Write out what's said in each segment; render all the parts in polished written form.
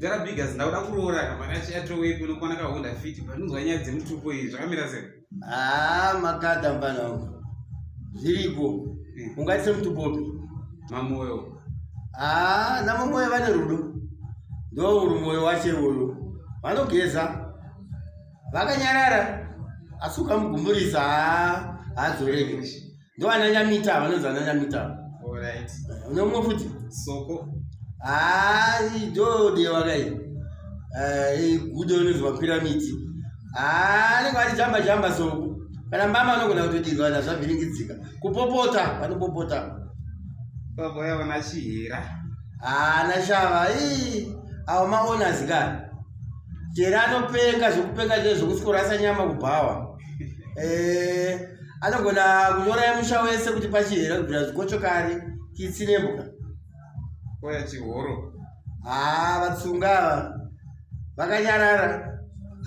Mdara Biggers, ndakuda kuroora ka makachi atowepi unokwana ka Honda Fit but unzwa nyaya dzemutupo iyi zvakamira sei? Ah, makata mfana wangu. Zviriko. Ungaite semutupopi? Mamoyo. Ah, namamoyo vane rudo. Ndo uri moyo wache uyu. Vanogeza. Vakanyarara. Asi ukamugumburisa haa haadzoreki. Ndo ana nyamita vanonzi ana nyamita. Alright. Une mumwe futi? Soko. Haa ndo dewa kai. Eh, gudo inonzi makwira miti. Haa anenge achijamba jamba soko. Kana mama anogona kutodirwa kana zvavhiringidzika. Kupopota, vanopopota. Baba yavo nachihera. Haana shava ii awo maonas ka. Chera anopenga zvekupenga zve zvekuskorasa nyama kubhawa. Eh, anogona kunyora musha wese kuti pachihera kubvira zvikochokari kitsi nembwa. Koya chihoro. Haa vatsunga ava vakanyarara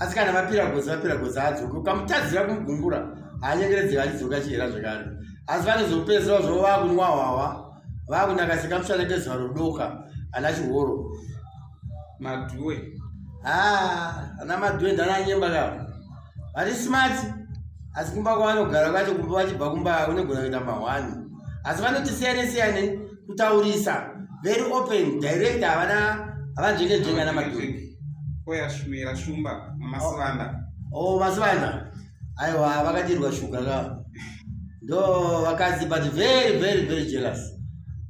asi kana vapira gotsi vapira gotsi haadzoki ukamutadzira kumugumbura haanyengeredzeka achidzoka chihera zvekare asi vanozopedzisira zvavo vakunwa hwahwa vakunaka sekamushana kezuva rodoka ana chihoro Madhuwe. Haa ana madhuwe ndananyemba ka vari smart asi kumba kwavanogara kwacho kumba vachibva kumba unogona kuita mahwani asi vanoti siyane siyane kutaurisa very open direct havana havanzvenge nzvenge ana madhuwe Koya shumira shumba masivanda. Oh, masivanda aiwa vakadirwa shuga ka ndo vakadzi but very very very jealous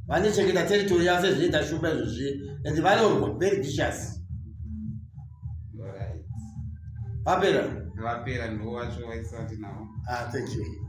vanochengeta territory yavo sezvinoita shumba izvozvi and vanorwa very vicious. Alright. Vapera. Vapera ndo wacho waisati nawo. Ah, thank you.